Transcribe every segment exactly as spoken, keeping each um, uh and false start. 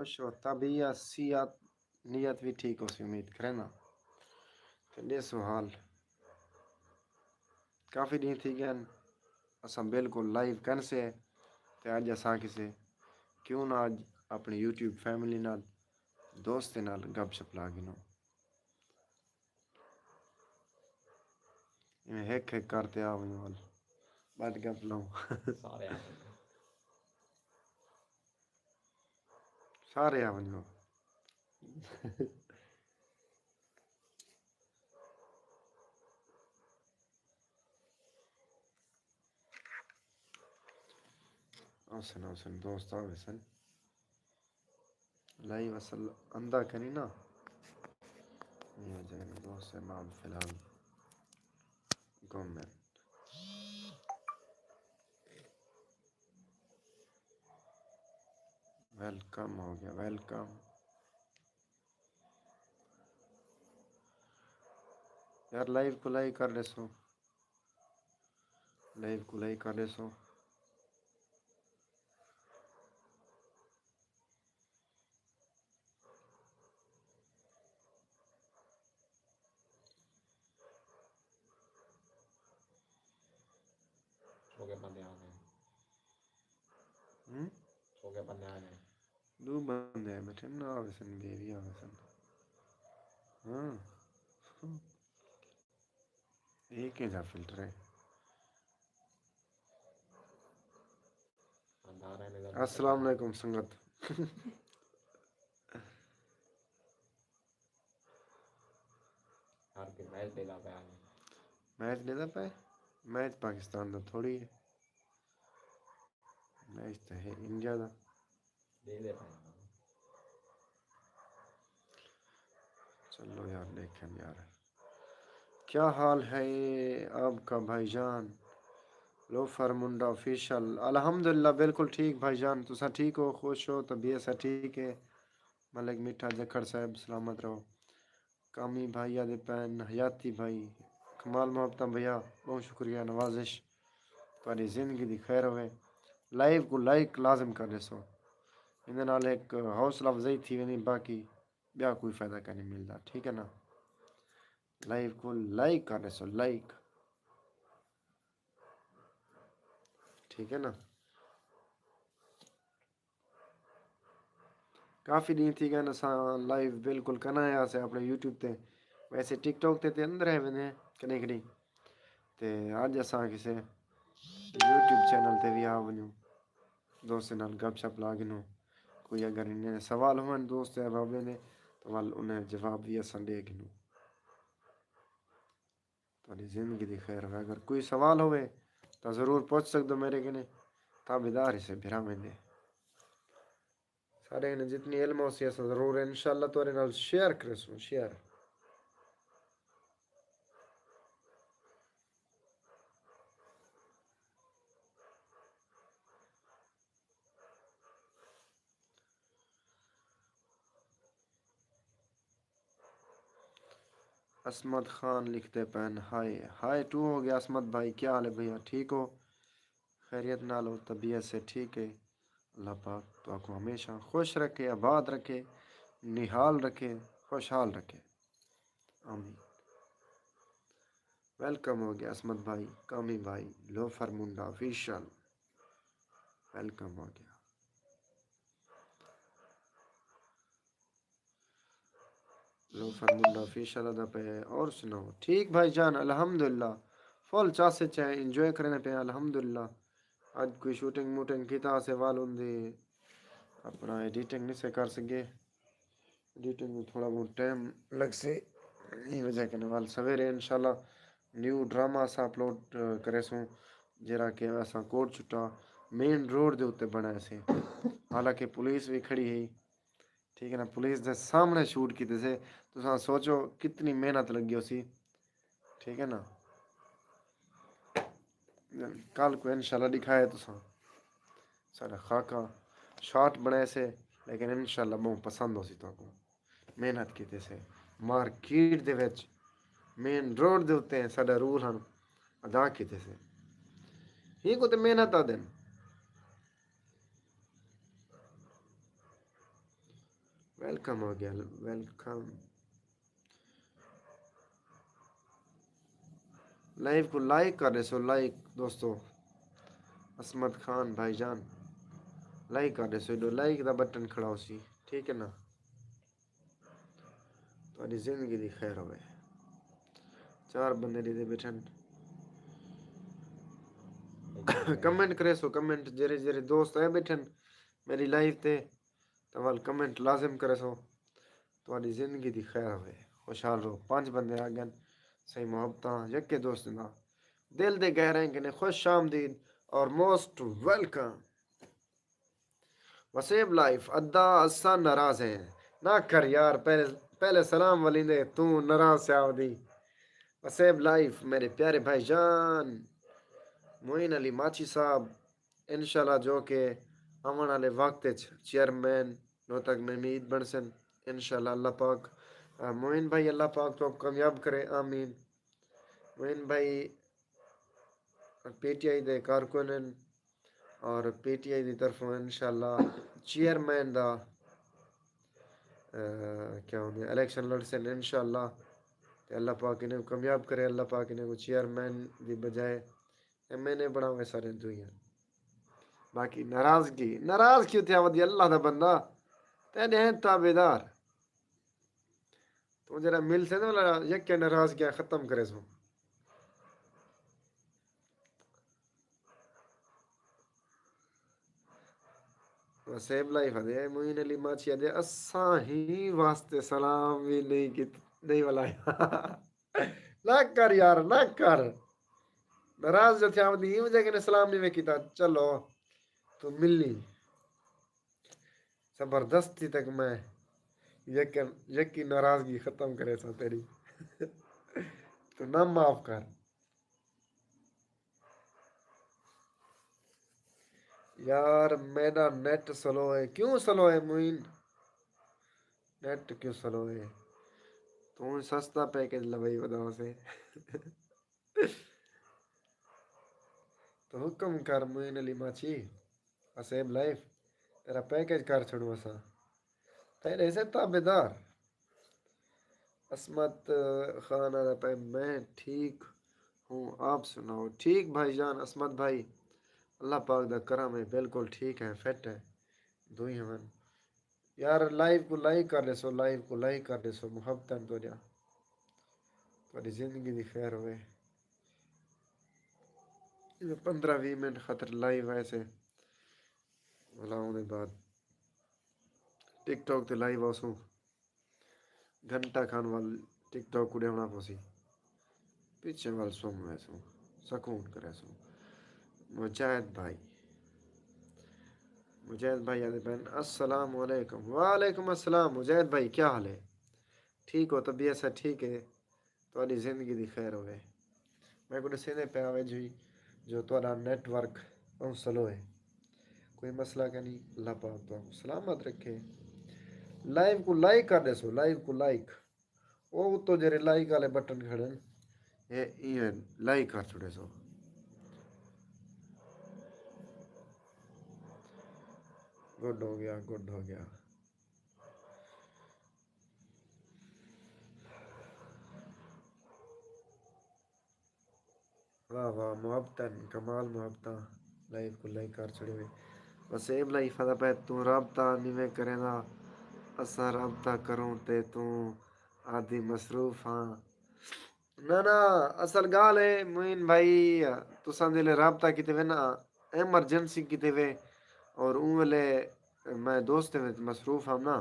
خوش ہو، طبیعت، صحت، نیت وی ٹھیک ہوسی، امید کرینداں۔ تے ݙیسوں حال، کافی ݙینھ تھی ڳئن، اساں بالکل لائیو کن سے، تے اڄ اساں کسے کیوں نہ اڄ اپݨی یوٹیوب فیملی نال، دوستیں نال گپ شپ لا گھنوں۔ ایویں ہک ہک کر تے آ ونڄو ول، ٻڈھ گپ لوں۔ سارے آ ونڄو۔ سارے آ ونڄو۔ آسن آسن دوست آ ویسن۔ لائیو اصل اندا کنی نا۔ یہ ہو جائے نا دوست، امام فی الحال گم ہے۔ ویلکم ہو گیا، ویلکم۔ یار لائیو کوں لائک کر ݙیسو، لائیو کوں لائک کر ݙیسو۔ چھوکے بندے آ ڳئے۔ ہوں؟ چھوکے بندے آ ڳئے۔ ݙو بندے آئے ٻیٹھے نا، آ ویسن، ٻئے وی آ ویسن۔ ہاں۔ اے کیجھا فلٹر ہے؟ السلام علیکم سنگت۔ ہر کے میچ ݙیہدا پئے۔ میچ ݙیہدا پئے؟ میچ پاکستان دا تھوڑی ہے، میچ تے ہے انڈیا دا۔ ݙیہدے پئے۔ چلو یار، ݙیکھن یار، کیا حال ہے آپ کا بھائی جان؟ لوفر منڈا آفیشل، الحمدللہ بالکل ٹھیک بھائی جان، تساں ٹھیک ہو، خوش ہو، طبیعت سا ٹھیک ہے؟ ملک میٹھا جکھڑ صاحب سلامت رہو۔ کامی بھائی آہدے پئن، حیاتی بھائی، کمال محبتاں بھیا، ٻہوں شکریہ، نوازش، تہاݙی زندگی دی خیر ہووے۔ لائیو کوں لائک لازم کر ݙیسو، ایندے نال ہک حوصلہ افزائی تھی ویندی، باقی ٻیا کوئی فائدہ کائنی ملدا، ٹھیک ہے نا؟ لائیو کوں لائک کر ݙیسو، لائک، ٹھیک ہے نا؟ کافی ݙینھ تھی ڳئن اساں لائیو بالکل کنا آیا سے اپݨے یوٹیوب تے۔ ویسے ٹک ٹاک تے تے اندر ہے ویندے ہیں کݙیں کݙیں۔ تے اڄ اساں کسے یوٹیوب چینل تے وی آ ونڄوں، دوستیں نال گپ شپ لا گھنوں۔ کوئی اگر انہیں سوال ہوون دوست احبابیں دے، تاں ول انہیں جواب وی اساں ݙے گھنوں۔ تہاݙی زندگی دی خیر ہووے۔ اگر کوئی سوال ہووے تاں ضرور پچھ سڳدو میݙے کنے، تابعدار ہیسے بھراویں دے۔ ساݙے کنے جتنی علم ہوسی اساں ضرور انشاءاللہ تہاݙے نال شیئر کریسوں، شیئر۔ عصمت خان لکھدے پئن، ہائے ہائے ٹو ہو ڳیا۔ عصمت بھائی، کیا حال ہے بھیا، ٹھیک ہو؟ خیریت نال ہو؟ طبیعت سے ٹھیک ہے؟ اللہ پاک تہاکوں ہمیشہ خوش رکھے، آباد رکھے، نہال رکھے، خوشحال رکھے، آمین۔ ویلکم ہو ڳیا عصمت بھائی، کامی بھائی، لوفر منڈا آفیشل، ویلکم ہو ڳیا۔ لوفر منڈا آفیشل آہدا پئے، اور سناؤ؟ ٹھیک بھائی جان، الحمدللہ، فل چس اچ ہیں، انجوائے کریندے پئے ہیں، الحمدللہ۔ اڄ کوئی شوٹنگ موٹنگ کیتا سے، ول اوندی اپݨا ایڈیٹنگ نی سے کر سڳے، ایڈیٹنگ میں تھوڑا بہت ٹائم لڳسے، ایں وجہ کنے ول سویرے انشاءاللہ نیو ڈرامہ اساں اپلوڈ، آ، کریسوں، جیڑھا کہ اساں کوٹ چھٹا مین روڈ دے اتے بݨائے سے، حالانکہ پولیس وی کھڑی ہئی، ٹھیک ہے نا، پولیس دے سامݨے شوٹ کیتے سے۔ تساں سوچو کتنی محنت لڳی ہوسی، ٹھیک ہے نا۔ کل کوں انشاءاللہ ݙکھائے تساں ساݙا خاکہ شارٹ بݨائے سے، لیکن انشاءاللہ ٻہوں پسند ہوسی تہاکوں۔ محنت کیتے سے، مارکیٹ دے وچ مین روڈ دے اتے ساݙا رول ہن ادا کیتے سے۔ ہی کو تے محنت آہدن۔ ویلکم ہو گیا، ویلکم۔ لائیو کو لائک کر ݙیسو، لائک دوستو۔ عصمت خان بھائی جان، لائک کر ݙیسو، ایݙو لائک دا بٹن کھڑا ہوسی، ٹھیک ہے نا؟ تہاݙی زندگی دی خیر ہووے۔ چار بندے ݙیہدے ٻیٹھن۔ کمنٹ کریسو، کمنٹ جیڑھے جیڑھے دوست آئے ٻیٹھن میݙی لائیو تے، تاں ول کمنٹ لازم کریسو۔ تہاݙی زندگی دی خیر ہووے۔ خوشحال رہو۔ پنج بندے آ ڳئن۔ سئیں محبتاں یکے دوست دا۔ دل دے گہرائیں کنے خوش آمدید اور موسٹ ویلکم۔ وسیب لائف، ادا اساں ناراض ہیں۔ نہ کر یار، پہلے، پہلے سلام ولیندے، توں ناراض تھیا ودی۔ وسیب لائف، میرے پیارے بھائی جان، معین علی ماچھی صاحب، انشاءاللہ جو کہ آوݨ والے وقت اچ چیئرمین نوتک نمید بݨسن۔ انشاءاللہ اللہ پاک، آ، معین بھائی اللہ پاک تو کامیاب کرے، آمین۔ معین بھائی پی ٹی آئی دے کارکن ہن اور پی ٹی آئی دی طرفوں انشاءاللہ چیئرمین دا، آ، کیا ہوندے، الیکشن لڑسن انشاءاللہ۔ تے اللہ پاک انہیں کوں کامیاب کرے، اللہ پاک انہیں کوں چیئرمین دی بجائے ایم این اے بݨاوے سارے دوئیاں۔ باقی ناراضگی، ناراض کیوں تھیا ودی اللہ دا بندہ؟ تیݙے ہیں تابعدار۔ توں جیڑھا ملسیں نا، والا یکے ناراضگیاں ختم کریسوں۔ وسیب لائف آہدے، معین علی ماچھی آہدے، اساں ہی واسطے سلام وی نہیں کیت-، نہیں ولایا۔ نہ کر یار، نہ کر۔ ناراض جو تھیا ودی، ایں وجہ کنے سلام نہیں وے کیتا۔ چلو، توں ملی۔ زبردستی تک میں یقین، یقین ناراضگی ختم کریساں تیݙی۔ توں نہ معاف کر۔ یار، میݙا نیٹ سلو ہے۔ کیوں سلو ہے معین؟ نیٹ کیوں سلو ہے؟ توں سستا پیکج لوائی ودا سے۔ تو حکم کر معین علی ماچھی، وسیب لائف، تیݙا پیکج کر چھوڑوں اساں۔ تیݙے سے تابعدار۔ عصمت خان آہدا پئے، میں ٹھیک ہوں، آپ سناؤ؟ ٹھیک بھائی جان، عصمت بھائی، اللہ پاک دا کرم ہے، بالکل ٹھیک ہے، فٹ ہے، دوئی ہن۔ یار، لائیو کوں لائک کر ݙیسو، لائیو کوں لائک کر ݙیسو، محبتاں تہاݙیاں۔ تہاݙی زندگی دی خیر ہووے۔ ایویں پندرہ ویہہ منٹ خاطر لائیو آئے سے۔ ولا اوندے بعد ٹک ٹاک تے لائیو آسوں۔ گھنٹہ کھن ول ٹک ٹاک کوں ݙیوݨا پوسی۔ پچھے ول سم ویسوں، سکون کریسوں۔ مجاہد بھائی، مجاہد بھائی آہدے پئن، السلام علیکم۔ وعلیکم السلام مجاہد بھائی، کیا حال ہے؟ ٹھیک ہو؟ طبیعت سب ٹھیک ہے؟ تہاݙی زندگی دی خیر ہووے۔ میکوں ݙسیندے پئے آوے جی جو تہاݙا نیٹ ورک ٻہوں سلو ہے۔ کوئی مسئلہ کائنی، اللہ پاک تہاکوں سلامت رکھے۔ لائیو کوں لائک کر ݙیسو، لائیو کوں لائک۔ او اتوں جیڑھے لائک والے بٹن کھڑے ہن، اے ایویں لائک کر چھوڑیسو۔ گڈ ہو گیا، گڈ ہو گیا۔ واہ واہ، محبتاں، کمال محبتاں، لائیو کوں لائک کر چھوڑے ہوئے۔ وسیب لائیو آہدا پئے، توں رابطہ نیویں کریندا، اساں رابطہ کروں تے توں آہدی مصروف ہاں۔ نہ نہ، اصل ڳالھ ہے معین بھائی، تساں جیلے رابطہ کیتے وے نا، ایمرجنسی کیتے وے، اور اوں ویلے میں دوستیں وچ مصروف ہم نا،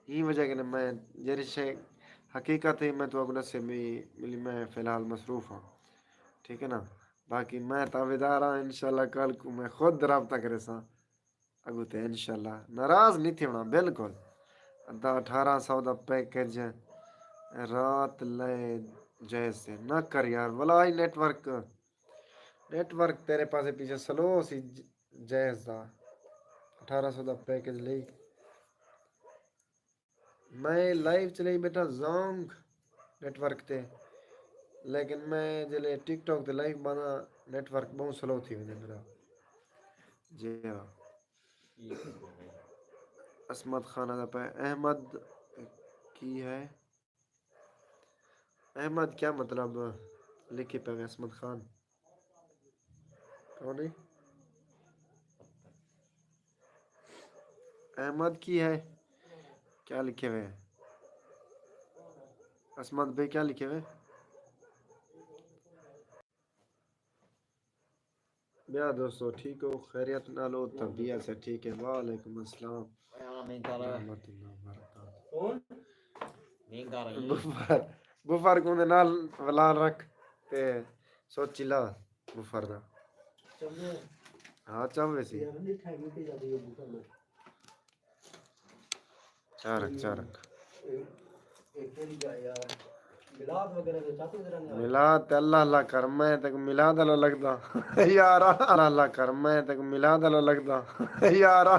ایں وجہ کنے میں جیڑھی شے حقیقت ہے میں تہاکوں ݙسے، میں، میں فی الحال مصروف ہاں، ٹھیک ہے نا؟ باقی میں تابعدار ہاں، انشاءاللہ کل کوں میں خود رابطہ کریساں۔ اڳوں تے انشاءاللہ ناراض نہیں تھیوݨا، بالکل۔ ادا اٹھارہ سو دا پیکج رات لے جائز تے نہ کر یار، ولا ہی نیٹ ورک، نیٹ ورک تیرے پاسے پیچھے سلو سی ج-، جائز دا۔ اٹھارہ سو دا پیکج لئی۔ میں لائیو چلائی ٻیٹھا زونگ نیٹ ورک تے، لیکن میں جیلے ٹک ٹاک تے لائیو بݨاں، نیٹ ورک ٻہوں سلو تھی ویندے میݙا۔ جی ہاں۔ عصمت خان آہدا پئے، احمد کی ہے؟ احمد کیا مطلب لکھی پئے عصمت خان؟ کون ہے؟ احمد کی ہے؟ کیا لکھے ہوئے ہیں؟ عصمت بھائی کیا لکھے ہوئے؟ ٻیا دوستو، ٹھیک ہو؟ خیریت نال ہو؟ طبیعت سے ٹھیک ہے؟ وعلیکم السلام ورحمۃ اللہ وبرکاتہ۔ بفر، بفر کوں دے نال ولال رکھ تے سوچی لا بفر دا۔ ہاں، چم ویسی۔ چارک، چارک۔ میلاد تے اللہ اللہ کر، میں تیکوں میلاد آلا لڳداں۔ یارا، اللہ اللہ کر، میں تیکوں میلاد آلا لڳداں۔ یارا،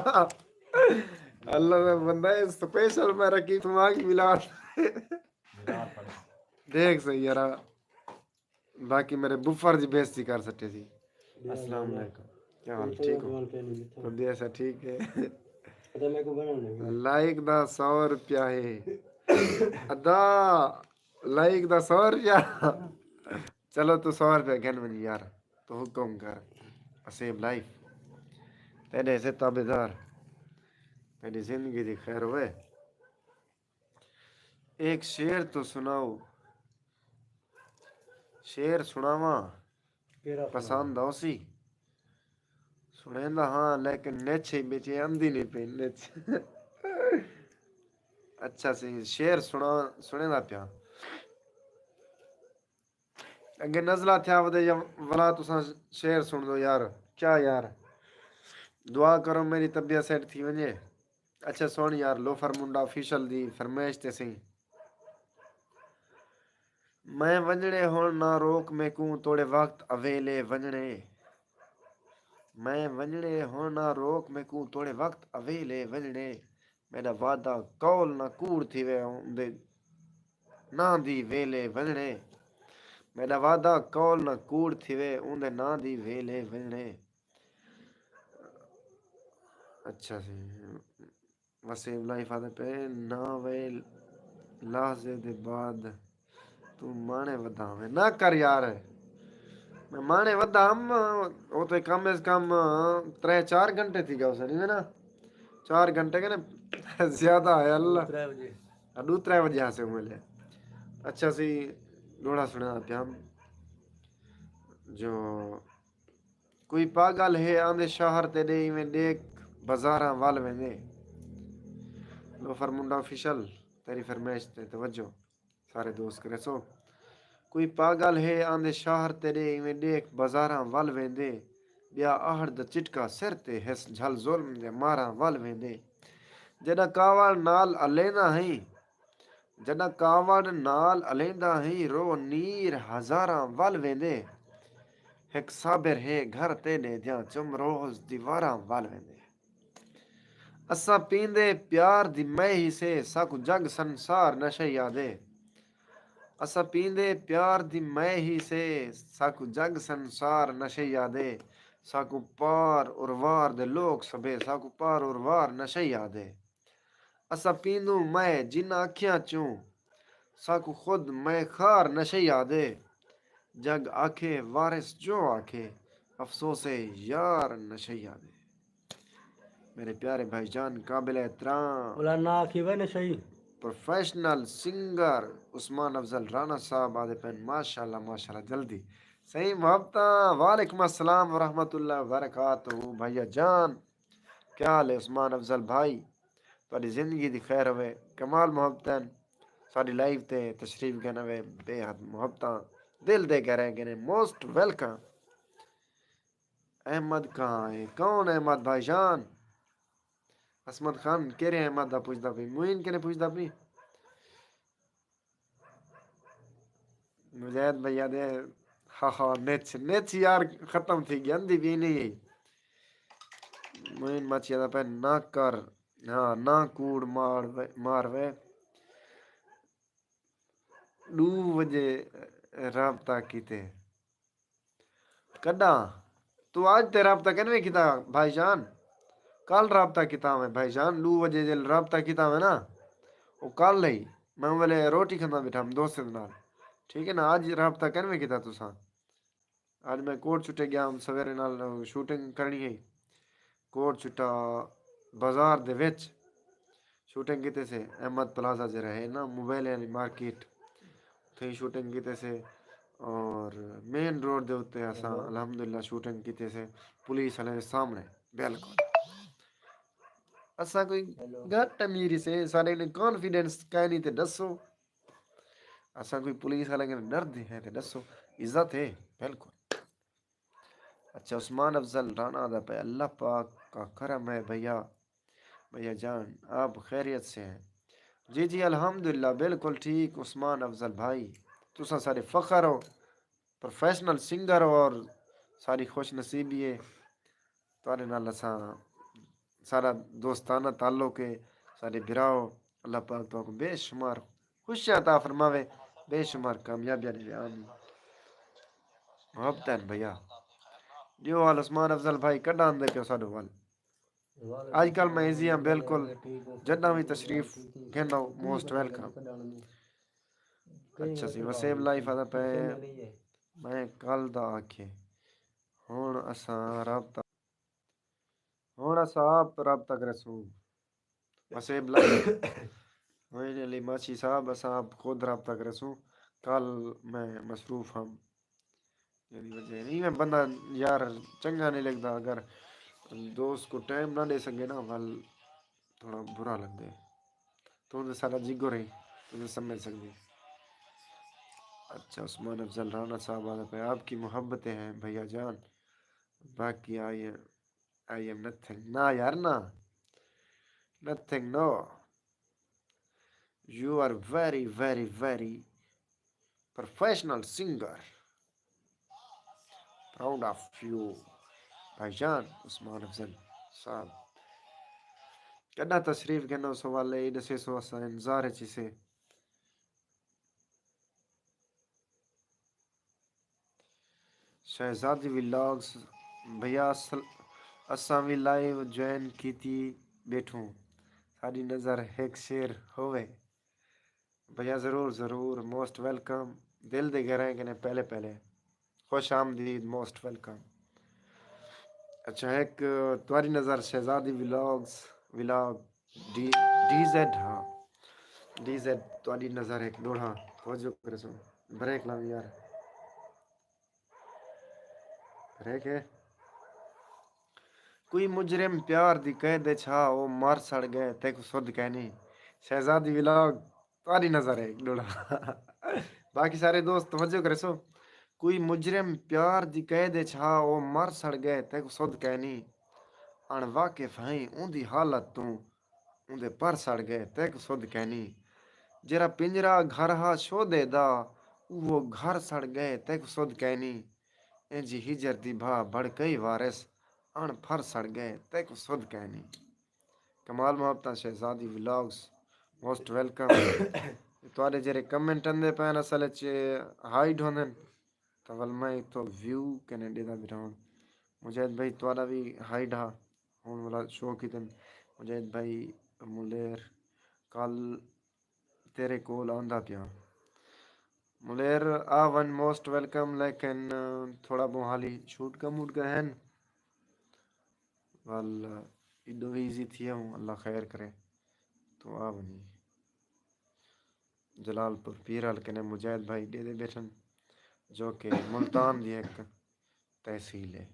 اللہ دا بندہ ہے، سپیشل میں رکھی تمہاں کی میلاد۔ دیکھ صحیح یارا۔ باقی میݙے بفر دی بےعزتی کر سٹے سی۔ السلام علیکم، کیا حال، ٹھیک ہو؟ طبیعت سا ٹھیک ہے؟ لائک دا سو روپیہ ہے۔ ادا، لائک دا سو روپیہ۔ چلو تو سو روپیہ گھن ونڄ یار، تو حکم کر۔ اسیب لائف، تیݙے سے تابعدار، تیݙی زندگی دی خیر ہوئے۔ ایک شعر تو سناؤ۔ شعر سݨاواں؟ پسند آسی؟ سݨیندا ہاں، لیکن نچ ہی بچے آندی نہیں پئی، نچ۔ اچھا سی، شعر سݨا، سݨیندا پیاں۔ اڳے نزلہ تھیا ودے یا ولا تساں شعر سݨ دو یار۔ کیا یار؟ دعا کرو میری طبیعت سیٹ تھی ونڄے۔ اچھا سݨ یار، لوفر منڈا آفیشل دی فرمائش تے سئیں۔ میں ونڄݨے ہݨ نہ روک میکوں، توڑے وقت اویلے ونڄݨے۔ میں ونڄݨے ہݨ نہ روک میکوں، توڑے وقت اویلے ونڄݨے۔ میݙا وعدہ قول نہ کوڑ تھیوے، اوندے ناں دی ویلے ونڄݨے۔ میݙا وعدہ قول نہ کوڑ تھیوے، اوندے ناں دی ویلے ونڄݨے۔ اچھا سی۔ وسیم لائف آہدے پئے، نہ وے لحظے دے بعد توں ماݨے ودھاویں۔ نہ کر یار، میں ماݨے ودھام، او تے کم از کم ترے چار گھنٹے تھی ڳئے ہوسن، ایویں نا؟ چار گھنٹے کنے زیادہ ہے اللہ۔ ݙو ترے وڄے۔ ہاں، ݙو ترے وڄے ہاسے ہوں ملے۔ اچھا سی، ݙوہڑا سݨا پیام جو کوئی پاڳل ہے آندے شہر تیݙے، ایویں ݙیکھ بازاراں ول ویندے۔ لوفر منڈا آفیشل، تیݙی فرمائش تے توجہ سارے دوست کریسو۔ کوئی پاڳل ہے آندے شہر تیݙے، ایویں ݙیکھ بازاراں ول ویندے۔ ٻیا آہڑ دا چٹکا سر تے ہس، جھل ظلم دے ماراں ول ویندے۔ جݙاں کاوڑ نال الیندا ہیں، جݙاں کاوڑ نال الیندا ہیں، رو نیر ہزاراں ول ویندے۔ ہک صابر ہے گھر تیݙے دیاں، چم روز دیواراں ول ویندے۔ اساں پیندے پیار دی مئے ہی سے، ساکوں جڳ سنسار نشے یادے۔ اساں پیندے پیار دی مئے ہی سے، ساکوں جڳ سنسار نشے یادے۔ ساکوں پار اروار دے لوک سبھے، ساکوں پار اروار نشے یادے۔ اساں پیندوں مئے جنہاں اکھیاں چوں، ساکوں خود مئے خار نشے یادے۔ جڳ آکھے وارث جو آکھے، افسوس ہے یار نشے یادے۔ میرے پیارے بھائی جان، قابل احترام۔ مولانا آکھی وے نشئی۔ پروفیشنل سنگر عثمان افضل رانا صاحب آہدے پئن، ماشاءاللہ، ماشاءاللہ، جلدی۔ صحیح محبتاں، وعلیکم السلام ورحمۃ اللہ وبرکاتہ، بھیا جان۔ کیا حال ہے عثمان افضل بھائی؟ تہاݙی زندگی دی خیر ہووے۔ کمال محبتاں، ساݙی لائیو تے تشریف گھن آوے، بے حد محبتاں دل دے گھرے گھنے، موسٹ ویلکم۔ احمد کہاں ہے؟ کون احمد بھائی جان؟ عصمت خان کیڑھے احمد دا پچھدا پئی؟ معین کنے پچھدا پئی؟ مجاہد بھیا دے، ہا ہا، نچ، نچ یار ختم تھی ڳئی، آندی وی نہیں ہے۔ معین مچیا دا پئے، نہ کر، ہاں، نہ کوڑ مار وے، مار وے۔ ݙو وڄے رابطہ کیتے۔ کݙاں؟ توں اڄ تے رابطہ کینویں کیتا بھائی جان؟ کل رابطہ کیتا ہوئے بھائی جان، ݙو وجے جیل رابطہ کیتا ہوئے نا، او کل ہی۔ میں ویلے روٹی کھاندا ٻیٹھا ہم دوستیں دے نال، ٹھیک ہے نا؟ اڄ رابطہ کینویں کیتا تساں؟ اڄ میں کوٹ چھٹے ڳیا ہم، سویرے نال شوٹنگ کرݨی ہے۔ کوٹ چھٹا بازار دے وچ شوٹنگ کیتے سے، احمد پلازہ جیڑھا ہے نا، موبائل والی مارکیٹ، اتھے شوٹنگ کیتے سے۔ اور مین روڈ دے اتے اساں الحمدللہ شوٹنگ کیتے سے، پولیس والے دے سامنے۔ بالکل اساں کوئی گھٹ امیر سے، سارے نے کانفیڈنس کائنی تے ݙسو۔ اساں کوئی پولیس والے کنے ݙردے ہیں تے ݙسو، عزت ہے۔ بالکل۔ اچھا، عثمان افضل رانا آہدا پئے، اللہ پاک کا کرم ہے بھیا۔ بھیا جان، آپ خیریت سے ہیں؟ جی جی، الحمدللہ، بالکل ٹھیک۔ عثمان افضل بھائی، تساں سارے فخر ہو، پروفیشنل سنگر ہو، اور ساری خوش نصیبی ہے تہاݙے نال۔ اساں سارا دوستانہ تعلق ہے، سارے بھرا ہو۔ اللہ پاک تہاکوں بے شمار خوشیاں عطا فرماوے، بے شمار کامیابیاں ݙیوے۔ آمین۔ محبت ہے بھیا۔ ݙیو حال عثمان افضل بھائی، کݙاں آندے پیو ساݙو ول؟ اڄ کل میں ایزی ہاں بالکل، جݙاں وی تشریف گھن آؤ، موسٹ ویلکم۔ اچھا سی، وسیب لائف آہدا پئے، میں کل دا آکھے، ہݨ اساں رابطہ ہݨ اساں آپ رابطہ کریسوں۔ وسیب لائف۔ معین علی ماچھی صاحب، اساں آپ خود رابطہ کریسوں۔ کل میں مصروف ہم۔ جیڑھی وجہ ہے، ایویں بندہ یار چنڳا نہیں لڳدا، اگر دوست کوں ٹائم نہ ݙے سڳے نا، ول تھوڑا برا لڳدے۔ توں تے ساݙا جگر ہے، توں تے سمجھ سڳدے۔ اچھا، عثمان افضل رانا صاحب آہدا پئے، آپ کی محبتیں ہیں بھیا جان، باقی آئی آئی ایم نتھنگ۔ نہ یار، نہ۔ Nothing, no. You are very, very, very professional singer. Proud of you, بھائی جان عثمان افضل صاحب۔ کݙاں تشریف گھنو سو والے، ݙسیسو، اساں انتظار اچ سے۔ شہزادی ولاگز، بھیا اصل اساں وی لائیو جوائن کیتی ٻیٹھوں، ساݙی نظر ہک شیئر ہووے۔ بھیا ضرور ضرور، موسٹ ویلکم۔ دل دے گہرائیں کنے پہلے پہلے خوش آمدید، موسٹ ویلکم۔ اچھا، ہک تہاݙی نظر شہزادی vlogs, vlog D, D Z, ہاں، ڈی زیڈ تہاݙی نظر ہک ݙوہڑا، توجہ کریسو۔ بریک لاوی یار، بریک ہے۔ کوئی مجرم پیار دی قید اچ ہا، او مر سڑ ڳئے، تیکوں سدھ کینی۔ شہزادی ولاگ تہاݙی نظر ہے ہک ݙوہڑا۔ باقی سارے دوست توجہ کریسو۔ کوئی مجرم پیار دی قید اچ ہا، او مر سڑ ڳئے، تیکوں سدھ کینی۔ اݨ واقف ہئیں اوندی حالت توں، اوندے پر سڑ ڳئے، تیکوں سدھ کینی۔ جیڑھا پنجرا گھر ہا شودے دا، اوہو گھر سڑ ڳئے، تیکوں سدھ کینی۔ اینجھی ہجر دی بھا بھڑکئی وارث، اݨ پھر سڑ ڳئے، تیکوں سدھ کینی۔ کمال محبتاں شہزادی ولاگز، موسٹ ویلکم۔ تہاݙے جیڑھے کمنٹ آندے پئن اصل اچ ہائیڈ ہوندن، تاں ول میں اتھوں ویو کنے ݙیہدا ٻیٹھا ہوں۔ مجاہد بھائی تہاݙا وی ہائیڈ ہا، ہݨ ولا شو کیتن۔ مجاہد بھائی ملیر، کل تیرے کول آندا پیاں۔ ملیر آ ونڄ، موسٹ ویلکم، لیکن تھوڑا ٻہوں حالی شوٹ کم ووٹ ڳئے ہن۔ ول ایݙو وی ایزی تھئے ہوں، اللہ خیر کرے۔ توں آ ونڄی۔ جلال پور پیر ہل کنے مجاہد بھائی ݙیہدے ٻیٹھن، جو کہ ملتان دی ہک تحصیل ہے۔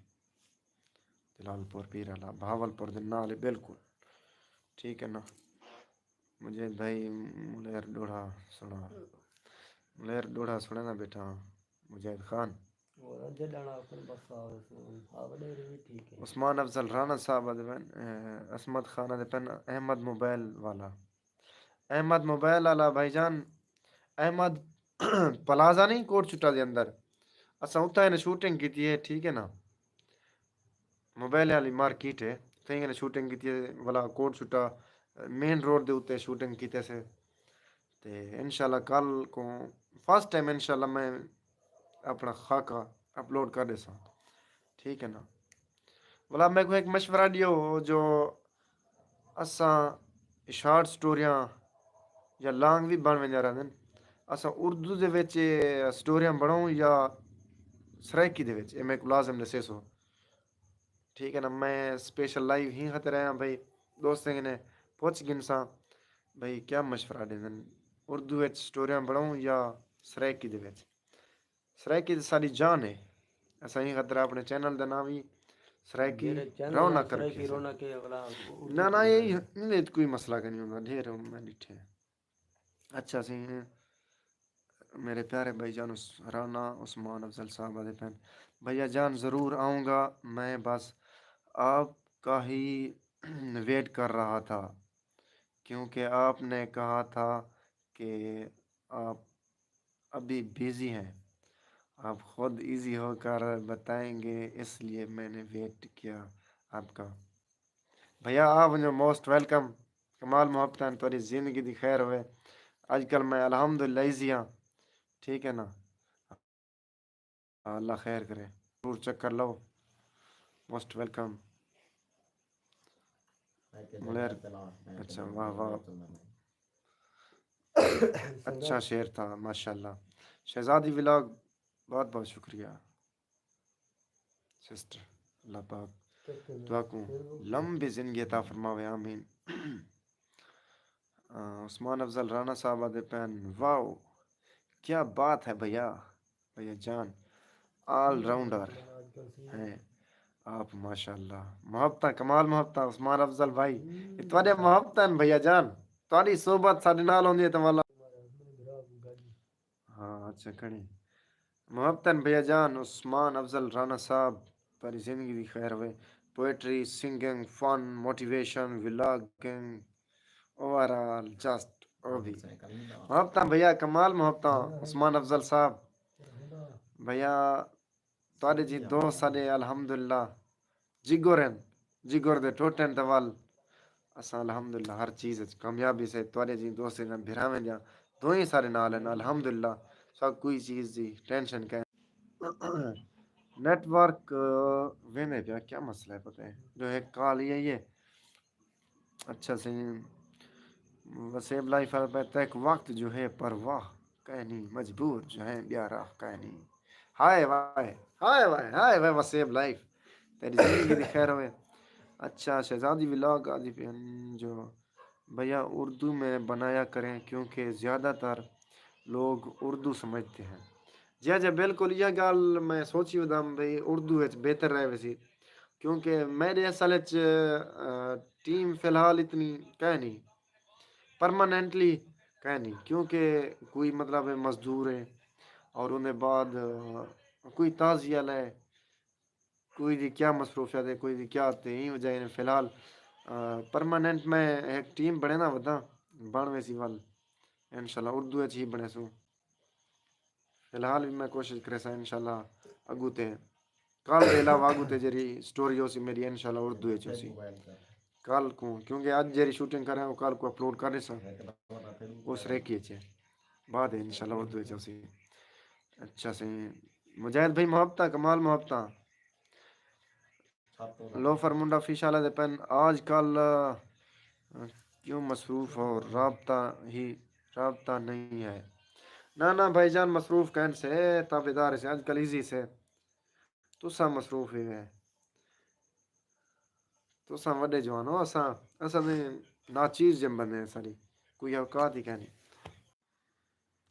جلال پور پیر ہلا بہاول پور دے نال ہے بالکل۔ ٹھیک ہے نا؟ مجاہد بھائی ملیر ݙوہڑا سݨا۔ ملیر ݙوہڑا سݨیندا ٻیٹھا ہاں، مجاہد خان۔ اور جݙاں آکھن بس آ ویسوں، آ وݙیرے وی ٹھیک ہے۔ عثمان افضل رانا صاحب آہدے پئن، اے، عصمت خان آہدے پئن، احمد موبائل والا۔ احمد موبائل والا بھائی جان، احمد پلازہ نہیں کوٹ چھٹا دے اندر، اساں اتھاں ہن شوٹنگ کیتی ہے، ٹھیک ہے نا؟ موبائل والی مارکیٹ ہے، اتھاں ہن شوٹنگ کیتی ہے، ولا کوٹ چھٹا مین روڈ دے اتے شوٹنگ کیتے سے۔ تے انشاءاللہ کل کو فرسٹ ٹائم انشاءاللہ میں اپݨا خاکہ اپلوڈ کر ݙیساں، ٹھیک ہے نا؟ ولا میکوں ہک مشورہ ݙیو جو اساں شارٹ سٹوریاں یا لانگ وی بݨ ویندیاں رہندن۔ اساں اردو دے وچ سٹوریاں بݨاؤں یا سرائیکی دے وچ، اے میکوں لازم ݙسیسو۔ ٹھیک ہے نا، میں سپیشل لائیو ہی خاطر آیا بھائی، دوستیں کنے پُچھ گھنساں بھائی کیا مشورہ ݙیندن، اردو وچ سٹوریاں بݨاؤں یا سرائیکی دے وچ؟ سرائیکی تے ساݙی جان ہے۔ اساں ایں خاطر اپݨے چینل دا ناں وی سرائیکی میرے چینل رونق دا رکھیا سرائیکی سی۔ رونق ہے، اگلا اردو نہ، نہ، اے بݨائے۔ ایندے وچ کوئی مسئلہ کائنی ہوندا، ڈھیر میں ݙٹھے۔ اچھا سی، میرے پیارے بھائی جان عث-، رانا عثمان افضل صاحب آدھے پئن، بھیا جان ضرور آؤں گا، میں بس آپ کا ہی ویٹ کر رہا تھا، کیونکہ آپ نے کہا تھا کہ آپ ابھی بزی ہیں، آپ خود ایزی ہو کر بتائیں گے، اس لیے میں نے ویٹ کیا آپ کا۔ بھیا آ ونڄو، موسٹ ویلکم۔ کمال محبتاں، تہاݙی زندگی دی خیر ہوئے۔ اڄ کل میں الحمدللہ ایزی ہاں، ٹھیک ہے نا؟ اللہ خیر کرے، ضرور چکر لو۔ Most welcome. ملیر۔ اچھا، واہ واہ۔ اچھا شعر تھا، ماشاءاللہ۔ شہزادی ولاگ، بہت بہت شکریہ سسٹر۔ اللہ پاک تہاکوں لمبی زندگی عطا فرماوے، آمین۔ آ، عثمان افضل رانا صاحب آدھے پئن، واؤ، کیا بات ہے بھیا، بھیا جان، آل راؤنڈر ہیں آپ، ماشاءاللہ۔ محبتاں، کمال محبتاں عثمان افضل بھائی، اے تہاݙے محبتاں ہن بھیا جان، تہاݙی صحبت ساݙے نال ہوندی ہے تاں والا۔ ہاں، اچھا، کھڑی۔ محبتاً بھیا جان، عثمان افضل رانا صاحب، تہاݙی زندگی دی خیر ہوئے۔ Poetry, singing, fun, motivation, vlogging, overall just O B. محبتاں بھیا، کمال محبتاں عثمان افضل صاحب۔ بھیا، تہاݙے جی دوست ساݙے الحمدللہ جگر ہن، جگر دے ٹوٹن تے ول اساں الحمدللہ ہر چیز وچ کامیابی سے۔ تہاݙے جی دوست جن بھراویں دیاں دوئیں سارے نال ہن الحمدللہ، سا کوئی چیز دی ٹینشن کائے۔ نیٹ ورک ویندے پیا، کیا مسئلہ ہے پتہ ہے جو ہک کال ہی آئی ہے۔ اچھا سئیں، وسیب لائف آ پہ تیک وقت جو ہے پرواہ کائنی، مجبور جو ہے ٻیا راہ کائنی۔ ہائے وائے، ہائے وائے، ہائے وائے وسیب لائف، تیری زندگی دی خیر ہوئے۔ اچھا، شہزادی ولاگ آدھی پئن جو بھیا اردو میں بنایا کریں، کیونکہ زیادہ تر لوگ اردو سمجھتے ہیں۔ جی، جی، بالکل، ایہا ڳالھ میں سوچی ودم بھئی اردو وچ بہتر رہ ویسی، کیونکہ میݙے اصل وچ، آ، ٹیم فی الحال اتنی کائنی، پرماننٹلی کائنی، کیونکہ کوئی مطلب ہے مزدور ہے اور اوندے بعد، آ، کوئی تعزیہ لے، کوئی دی کیا مصروفیت ہے، کوئی دی کیا تے ایں وجہ نے فی الحال، آ، پرماننٹ میں ہک ٹیم بݨیندا وداں، بݨ ویسی ول انشاءاللہ اردو وچ ہی بݨیسوں۔ فی الحال وی میں کوشش کریساں انشاءاللہ اڳوں تے، کل دے علاوہ اڳوں تے جیڑھی سٹوری ہوسی میݙی انشاءاللہ اردو وچ ہوسی۔ کل کوں، کیونکہ اڄ جیڑھی شوٹنگ کریاں او کل کوں اپلوڈ کر ݙیساں۔ او سرائیکی وچ ہے۔ بعد انشاءاللہ اردو وچ ہوسی۔ اچھا سئیں، مجاہد بھائی محبتاں، کمال محبتاں۔ لوفر منڈا آفیشل آدھے پئن، آج کل، آ، کیوں مصروف ہو، رابطہ ہی، رابطہ نہیں ہے۔ نہ، نہ بھائی جان، مصروف کائن سے، تابعدار سے، آج کل ایزی سے۔ تساں مصروف ہی وے۔ تساں وݙے جوان ہو، اساں، اساں دے ناچیز جے بندے ہیں ساݙی، کوئی اوقات ہی کائنی۔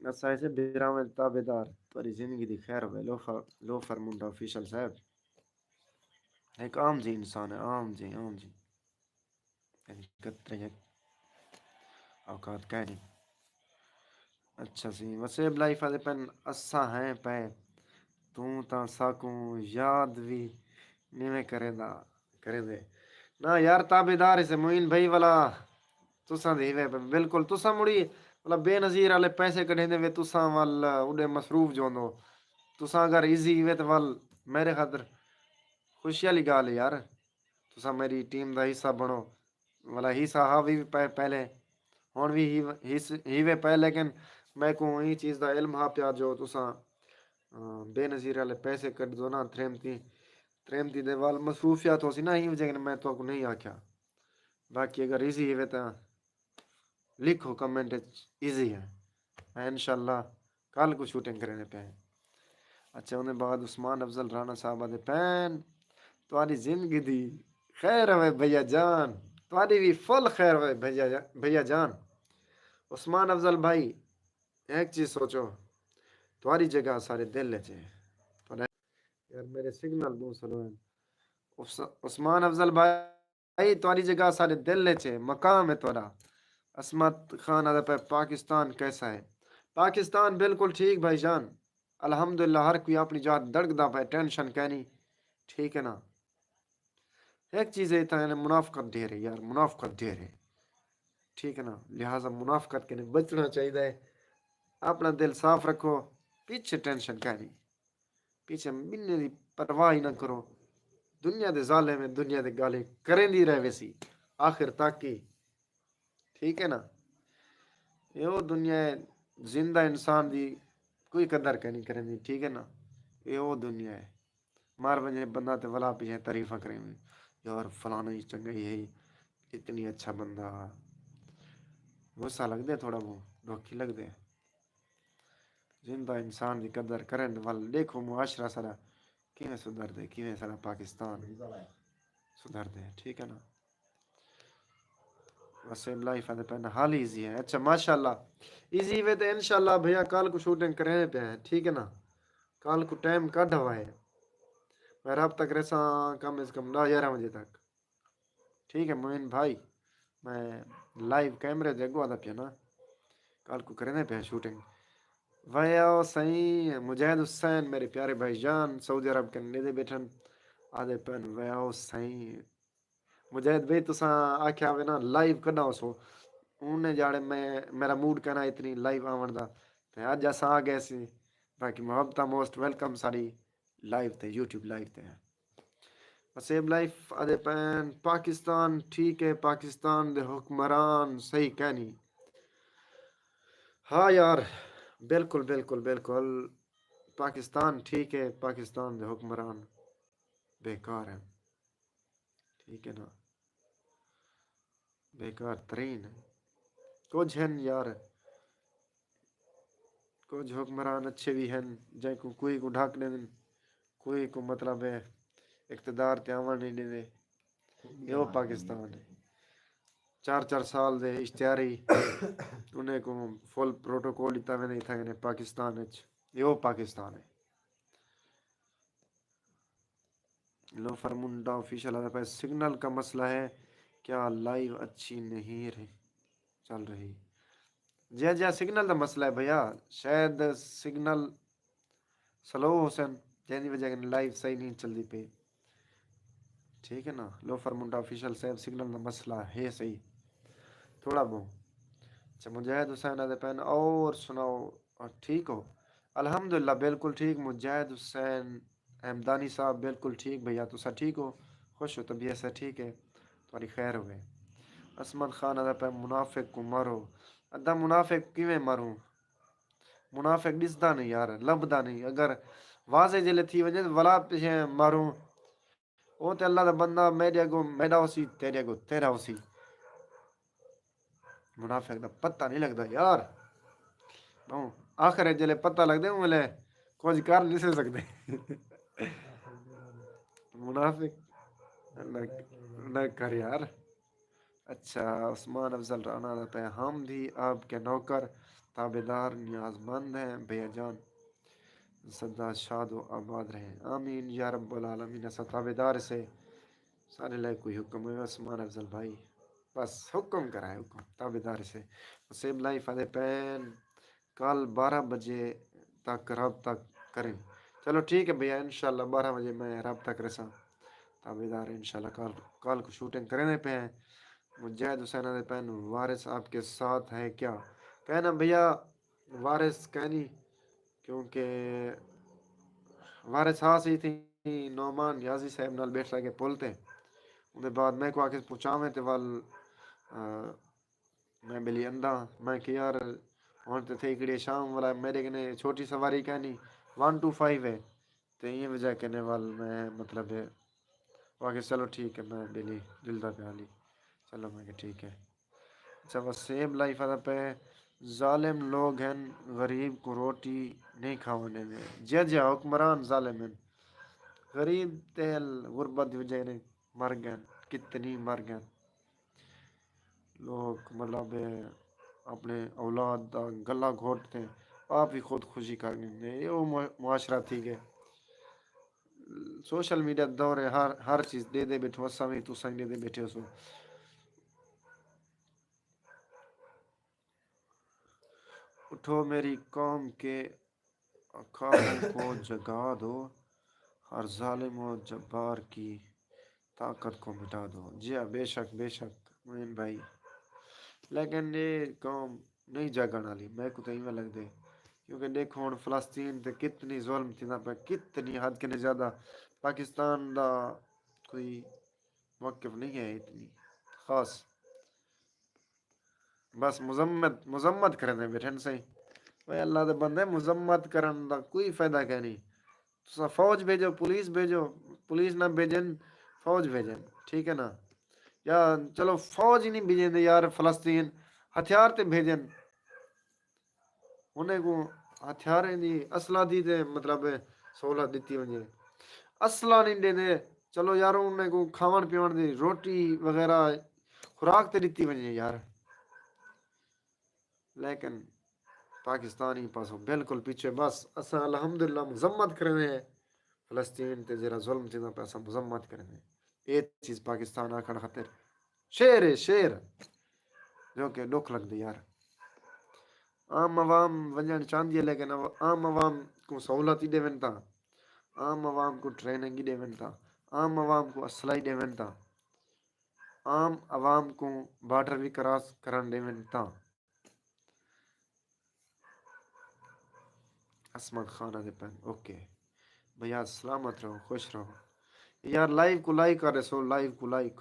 اساں ایسے بھراواں دے تابعدار، تہاݙی زندگی دی خیر ہووے۔ لوفر، لوفر منڈا آفیشل صاحب۔ ہک عام جی انسان ہے، عام جی، عام جی۔ یعنی قطرے ہک اوقات کائنی۔ اچھا سئیں، وسیب لائف آدھے پئن، اساں ہیں پئے، توں تاں ساکوں یاد وی نیویں کریندا، کریندے۔ نہ یار، تابعدار سے معین بھائی والا۔ تساں دے ہیوے پئے، بالکل۔ تساں مڑی مطلب بے نظیر والے پیسے کڈھیندے وے، تساں ول اڈے مصروف جو ہوندو۔ تساں اگر ایزی ہیوے تے ول میرے خاطر خوشی والی ڳالھ ہے یار۔ تساں میری ٹیم دا حصہ بݨو۔ ولا حصہ ہا وی پئے پہلے، ہݨ وی ہی، ہس-، ہیوے پئے، لیکن میکوں ایں چیز دا علم ہا پیا جو تساں، آ، بے نظیر والے پیسے کڈھدو نا، تریمتی، تریمتی دے ول مصروفیات ہوسی نا، ایں وجہ کنے میں تہاکوں نہیں آکھیا۔ باقی اگر ایزی ہوئے تاں لکھو کمنٹ وچ، ایزی ہے۔ میں انشاءاللہ کل کو شوٹنگ کریندے پئے ہیں۔ اچھا، اندے بعد عثمان افضل رانا صاحب آدھے پین، تہاݙی زندگی دی خیر ہوئے بھیا جان، تہاݙی وی فل خیر ہوئے بھیا جا-، بھیا جان۔ عثمان افضل بھائی، ایک چیز سوچو، تہاݙی جگہ سارے دل وچ ہے۔ تہاݙا، یار، میرے سگنل بہت سلو ہیں۔ عث-، عثمان افضل بھائی، تہاݙی جگہ سارے دل وچ ہے، مقام ہے تہاݙا۔ عصمت خان آدھا پئے، پاکستان کیسا ہے؟ پاکستان بالکل ٹھیک بھائی جان، الحمدللہ، ہر کوئی اپݨی جاہ دڑکدا پئے، ٹینشن کائنی، ٹھیک ہے نا؟ ایک چیز ہے، اتنا یعنی منافقت ڈھیر ہے یار، منافقت ڈھیر ہے، ٹھیک ہے نا؟ لہٰذا منافقت کنے بچنا چاہیدا ہے، اپݨا دل صاف رکھو، پیچھے ٹینشن کائنی، پیچھے منے دی پرواہ ہی نہ کرو۔ دنیا دے ظالم ہیں، دنیا دے گالے کریندی رہ ویسی آخر تک ہی، ٹھیک ہے نا؟ اے او دنیا ہے، زندہ انسان دی کوئی قدر کائنی کریندی، ٹھیک ہے نا؟ اے او دنیا ہے، مر ونڄے بندہ تے ولا پیچھے تعریفاں کریندے، یار فلانا ہی چنڳا ہی ہے، اتنی اچھا بندہ۔ غصہ لڳدے تھوڑا بہت، ݙکھ ہی لڳدے۔ زندہ انسان دی قدر کرن ول ݙیکھو معاشرہ سارا کیویں سدھردے، کیویں سارا پاکستان سدھردے، ٹھیک ہے نا؟ وسیم لائف آدھے پئے حال ایزی ہے۔ اچھا، ماشاءاللہ، ایزی وے تے انشاءاللہ بھیا کل کو شوٹنگ کریندے پئے ہیں، ٹھیک ہے نا؟ کل کو ٹائم کڈھ ہوا ہے، میں رابطہ کریساں کم از کم ݙاہ یارہاں وڄے تک۔ ٹھیک ہے معین بھائی، میں لائیو کیمرے دے اڳوں آندا پیا نا، کل کو کریندے پیا شوٹنگ۔ وے آؤ سائیں، مجاہد حسین، میرے پیارے بھائی جان، سعودی عرب کنے دے ٻیٹھن، آدھے پن، وے آؤ سائیں۔ مجاہد بھائی، تساں آکھیا ہوئے نا لائیو کݙاں ہوسو، اوں نے جاڑے میں، میرا موڈ کائنا اتنی لائیو آوݨ دا، تے اڄ اساں آ ڳئے سی۔ باقی محبتاں موسٹ ویلکم ساݙی لائیو تے، یوٹیوب لائیو تے ہیں۔ وسیم لائف آدھے پئن، پاکستان ٹھیک ہے، پاکستان دے حکمران صحیح کائنی۔ ہاں یار، بالکل، بالکل، بالکل۔ پاکستان ٹھیک ہے، پاکستان دے حکمران بیکار ہیں۔ ٹھیک ہے نا؟ بیکار ترین ہیں۔ کجھ ہن یار، کجھ حکمران اچھے وی ہن، جئیں کوں کوئی کوں ڈھک ݙیندن، کوئی کوں مطلب ہے اقتدار تے آوݨ نہیں ݙیندے۔ ایہو پاکستان ہے۔ چار چار سال دے اشتہاری، انہیں کوں فل پروٹوکول ݙتا ویندے اتھاں کنے پاکستان اچ۔ ایہو پاکستان ہے۔ لوفر منڈا آفیشل آدھا پئے، سگنل کا مسئلہ ہے کیا؟ لائیو اچھی نہیں رہی، چل رہی؟ جی جی، سگنل دا مسئلہ ہے بھیا، شاید سگنل سلو ہوسن، جیندی وجہ کنے لائیو صحیح نہیں چلدی پئی۔ ٹھیک ہے نا؟ لوفر منڈا آفیشل صاحب، سگنل دا مسئلہ ہے صحیح تھوڑا بہت۔ اچھا، مجاہد حسین آدھے پئن، اور سناؤ، ٹھیک ہو؟ الحمدللہ، بالکل ٹھیک۔ مجاہد حسین احمدانی صاحب، بالکل ٹھیک بھیا، تساں ٹھیک ہو؟ خوش ہو؟ طبیعت سے ٹھیک ہے؟ تہاݙی خیر ہوئے۔ عصمت خان آدھا پئے، منافق کوں مارو۔ ادا منافق کیویں ماروں؟ منافق ݙسدا نہیں یار، لبھدا نہیں۔ اگر واضح جلے تھی ونڄے، ولا پچھے ماروں۔ او تے اللہ دا بندہ، میݙے اڳوں میݙا ہوسی، تیݙے اڳوں تیݙا ہوسی۔ منافق دا پتہ نہیں لڳدا یار۔ ٻہوں آخر جلے پتہ لڳدے، اوں ویلے کجھ کر نہیں سے سڳدے۔ منافق نہ، نہ کر یار۔ اچھا، عثمان افضل رانا آدھا پئے، ہم بھی آپ کے نوکر، تابعدار، نیاز مند ہیں بھیا جان۔ سدا شاد و آباد رہیں۔ آمین یا رب العالمین۔ اساں تابعدار سے، سارے لائے کوئی حکم ہے عثمان افضل بھائی، بس حکم کرائے، حکم، تابعدار سے۔ وسیم لائف آدھے پئن، کل بارہ بجے تک رابطہ کریں۔ چلو ٹھیک ہے بھیا، انشاءاللہ بارہ بجے میں رابطہ کریساں۔ تابعدار انشاءاللہ کل، کل کو شوٹنگ کریندے پئے ہیں۔ مجاہد حسین آدھے پئن، وارث آپ کے ساتھ ہے کیا؟ کائنا بھیا، وارث کائنی، کیونکہ وارث ہا صحیح تھی نعمان نیازی صاحب نال ٻیٹھا کے پل تے۔ اوندے بعد میں کو آکھے پہنچاویں تے ول، آ، میں ٻیلی اندا۔ میں کہ یار، ہݨ تے تھئی ہکڑی شام والا، میݙے کنے چھوٹی سواری کائنی، ون ٹو فائیو ہے۔ تے ایں وجہ کنے ول میں مطلب ہے، او آکھے چلو ٹھیک ہے، میں ٻیلی ݙلدا پیا ہلی۔ چلو میں کہ ٹھیک ہے۔ اچھا، وسیم لائف آتا پہ، ظالم لوگ ہیں، غریب کو روٹی نہیں کھاونے میں۔ جی جی، حکمران ظالم ہیں۔ غریب تیل غربت دی وجہ نے مر گئے، کتنی مر گئے۔ لوگ مطلب اپنے اولاد دا گلا گھوٹ تے آپ ہی خودکشی کر گھندے۔ یہ وہ معا-، معاشرہ تھی گئے۔ سوشل میڈیا دور ہے، ہر، ہر چیز ݙیہدے ٻیٹھو، اساں وی تساں وی ݙیہدے ٻیٹھے ہوسو۔ اٹھو میری قوم کے خوابوں کو جگا دو، ہر ظالم و جبار کی طاقت کو مٹا دو۔ جی ہاں، بے شک، بے شک معین بھائی، لیکن یہ قوم نہیں جاگݨ والی، میکوں تاں ایویں لڳدے۔ کیونکہ ݙیکھو ہݨ فلسطین تے کتنی ظلم تھیندا پئے، کتنی حد کنے زیادہ۔ پاکستان دا کوئی موقف نہیں ہے اتنی خاص۔ بس مذمت، مذمت کریندے ٻیٹھن سئیں۔ اوئے اللہ دے بندے، مذمت کرݨ دا کوئی فائدہ کائنی۔ تساں فوج بھیجو، پولیس بھیجو، پولیس نہ بھیجن، فوج بھیجن، ٹھیک ہے نا؟ یا چلو فوج ہی نہیں بھیجیندے یار، فلسطین ہتھیار تے بھیجن، انہیں کوں ہتھیاریں دی، اسلحہ دی تے مطلب سہولت ݙتی ونڄے۔ اسلحہ نہیں ݙیندے، چلو یار انہیں کوں کھاوݨ پیوݨ دی روٹی وغیرہ، خوراک تے ݙتی ونڄے یار۔ لیکن پاکستان ایں پاسوں بالکل پچھے۔ بس اساں الحمدللہ مذمت کریندے ہیں فلسطین تے جیڑھا ظلم تھیندا پئے، اساں مذمت کریندے ہیں۔ اے چیز پاکستان آکھݨ خاطر شعر ہے، شعر، جو کہ ݙکھ لڳدے یار۔ عام عوام ونڄݨ چاہندی ہے، لیکن عو-، عام عوام کوں سہولت ہی ݙیون تاں، عام عوام کوں ٹریننگ ہی ݙیون تاں، عام عوام کوں اسلحہ ہی ݙیون تاں، عام عوام کوں بارڈر وی کراس کرݨ ݙیون تاں۔ عصمت خان آہدے پئن، اوکے۔ بھیا سلامت رہو، خوش رہو۔ یار لائیو کوں لائک کر ݙیسو، لائیو کوں لائک۔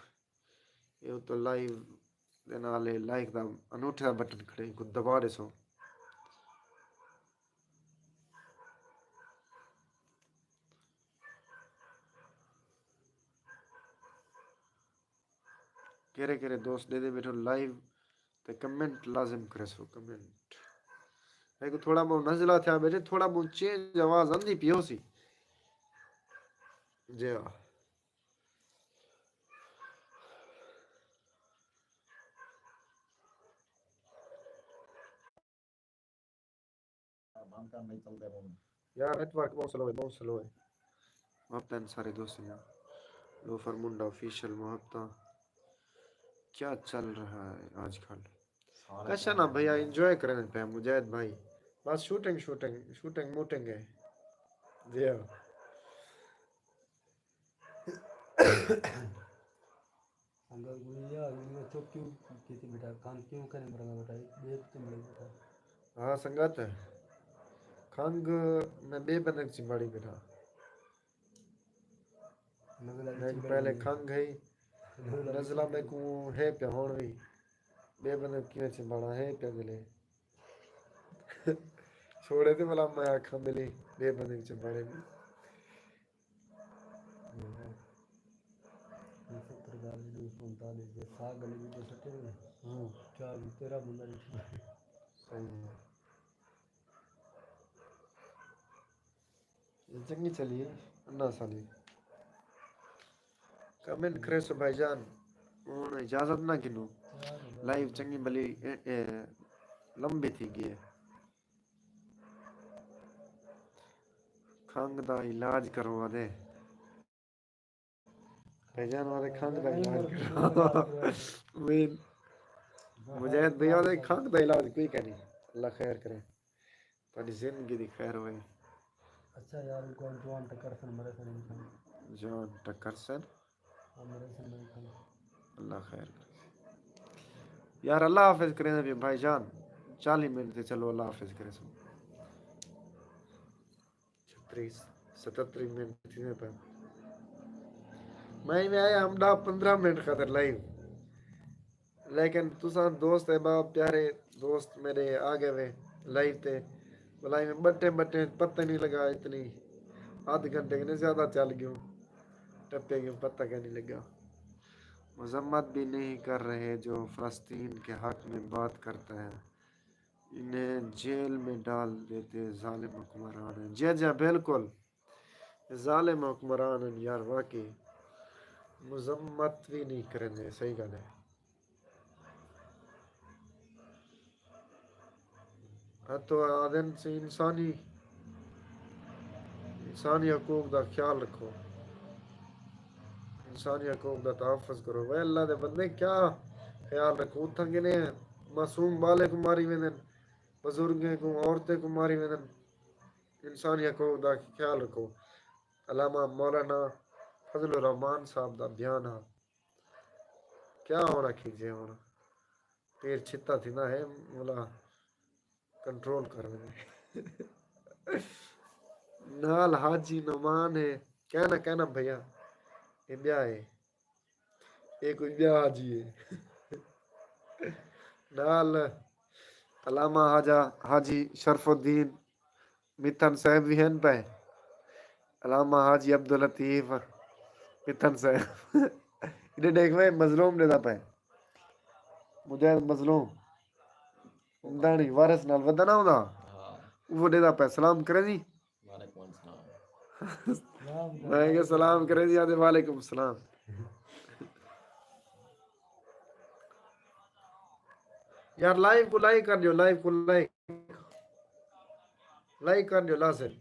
اے اتوں لائیو دے نال اے لائک دا انوٹھے دا بٹن کھڑے، کوں دبا ݙیسو۔ کیڑھے کیڑھے دوست ݙیہدے ٻیٹھو لائیو تے کمنٹ لازم کریسو، کمنٹ۔ میکوں تھوڑا ٻہوں نزلہ تھیا ٻیٹھے، تھوڑا ٻہوں چینج آواز آندی پئی ہوسی۔ جی ہاں۔ یار نیٹ ورک ٻہوں سلو ہے، ٻہوں سلو ہے۔ محبتاں سارے دوستاں دیاں۔ لوفر منڈا آفیشل محبتاں۔ کیا چل رہا ہے آج کل؟ کچھ نہ بھیا، انجوائے کریندے پئے مجاہد بھائی۔ بس شوٹنگ، شوٹنگ، شوٹنگ موٹنگ ہے۔ جی ہاں۔ سنگت کوں اے آ کہ میں چپ کیوں کیتی بیٹھا، کھنگ کیوں کریں بھرندا بیٹھا، ٻئے کوں چنبڑے بیٹھا۔ ہاں سنگت، کھنگ میں ٻئے بندے کوں چنبڑی بیٹھا۔ نزلہ میکوں پہلے کھنگ ہئی، نزلہ میکوں ہے پیا ہݨ وی۔ ٻئے بندے کوں کیویں چنبڑاں، ہے پیا دلے۔ چھوڑے تے بھلا میں آکھاں ملی، ٻئے بندے کوں چنبڑے وی۔ ستر ہزار ݙو سو انتالیس دے ساہ گلے وچ سٹے ہوئے۔ ہوں۔ چار تیرہ بندہ ݙٹھے۔ صحیح ہے۔ یہ چنگی چلی ہے، انا سالی۔ کمنٹ کریسو بھائی جان، ہݨ اجازت نہ گھنو۔ لائیو چنگی بھلی، اے، اے، لمبی تھی ڳئی ہے۔ کھنگ دا علاج کروا دے۔ بھائی جان والے کھنگ دا علاج کروا۔ مین مجاہد بھیا دے کھنگ دا علاج کوئی کائنی۔ اللہ خیر کرے۔ تہاݙی زندگی دی خیر ہوئے۔ اچھا یار، کوئی جوان ٹکر سن مرے سن انسان۔ جوان ٹکر سن۔ ہاں، مرے سن مرے سن۔ اللہ خیر کرے۔ یار اللہ حافظ کرے بھائی جان۔ چالیس منٹ تے چلو اللہ حافظ کرے سن۔ چھتری، ستتری منٹ تھیندے پئے۔ میں ایویں آیا ہم ݙاہ پندرہ منٹ خاطر لائیو۔ لیکن تساں دوست احباب، پیارے دوست میݙے آ ڳئے وے لائیو تے۔ لائیو میں ٻٹے ٻٹے پتہ نہیں لڳا، اتنی ادھ گھنٹے کنے زیادہ چل ڳیوں، ٹپے ڳیوں، پتہ کائنی لڳا۔ مذمت بھی نہیں کر رہے جو فلسطین کے حق میں بات کرتا ہے، انہیں جیل میں ڈال دیتے، ظالم حکمران ہیں۔ جی جی، بالکل، ظالم حکمران ہیں یار، واقعی مذمت بھی نہیں کریں دے، صحیح گل ہے۔ ہتھوں آدن سے انسانی، انسانی حقوق دا خیال رکھو، انسانی حقوق دا تحفظ کرو۔ وے اللہ دے بندے، کیا خیال رکھو؟ اتھاں کنے معصوم بالے کو ماری ویندن، بزرگیں کو، عورتیں کو ماری ویندن۔ انسانی حقوق دا خیال رکھو۔ علامہ مولانا فضل الرحمان صاحب دا بیان ہا۔ کیا ہونا کھیجے ہن؟ پیر چھتا تھیندا ہے، مولا کنٹرول کر ویندے۔ نال حاجی نعمان ہے، کہنا کہنا بھیا، اے ٻیا ہے، اے کوئی ٻیا حاجی ہے۔ نال علامہ حاجہ حاجی شرف الدین متھن صاحب وی ہن پئے، علامہ حاجی عبداللطیف متھن صاحب۔ ایݙے ݙیکھ وے، مظلوم ݙیندا پئے، مجاہد مظلوم داݨی وارث نال ودا نہ ہوندا، ہاں۔ وہ ݙیندا پئے، سلام کرے جی۔ وعلیکم السلام۔ میں کہ سلام کرے جی، آدھے وعلیکم السلام۔ یار لائیو کو لائک کر ݙیو، لائیو کو لائک، لائک کر ݙیو لازم۔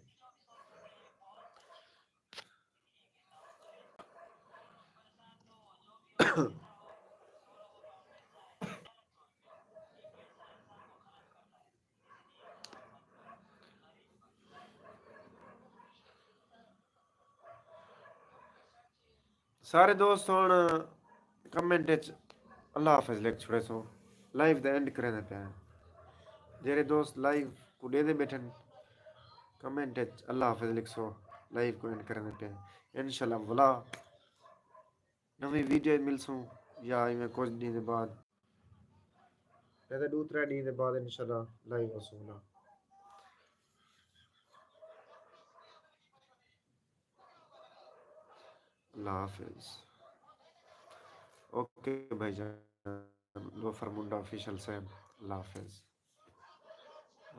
سارے دوست ہن کمنٹ اچ اللہ حافظ لکھ چھوڑے سو، لائیو دا اینڈ کریں دے پئے ہیں۔ جیڑھے دوست لائیو کو ݙیندے ٻیٹھن، کمنٹ اچ اللہ حافظ لکھ سو، لائیو کو اینڈ کریں دے پئے ہیں۔ انشاءاللہ ولا نویں ویڈیو ملسوں یا ایویں کچھ ݙینہہ دے بعد، یا تاں ݙو ترے ݙینہہ دے بعد انشاءاللہ لائیو ہوسوں نا۔ اللہ حافظ۔ اوکے بھائی جان، لوفر منڈا آفیشل صاحب، اللہ حافظ۔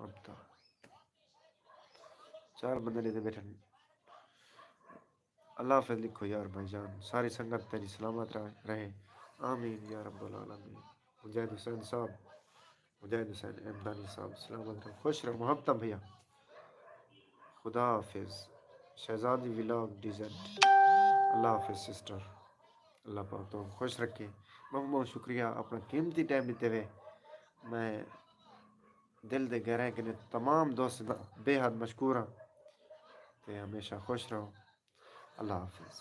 اب تاں چار بندے ݙیندے ٻیٹھن۔ اللہ حافظ لکھو یار بھائی جان، ساری سنگت تیݙی سلامت رہ-، رہے، آمین یا رب العالمین۔ مجاہد حسین صاحب، مجاہد حسین احمدانی صاحب، سلامت رہو، خوش رہو، محبتاں بھیا۔ خدا حافظ۔ شہزادی ولاگ ڈیزنٹ۔ اللہ حافظ سسٹر۔ اللہ پاک تہاکوں خوش رکھے۔ ٻہوں ٻہوں شکریہ اپݨا قیمتی ٹائم ݙتے ہوئے۔ میں دل دے گہرائیں کنے تمام دوستاں دا بے حد مشکور ہاں۔ تے ہمیشہ خوش رہو۔ اللہ حافظ۔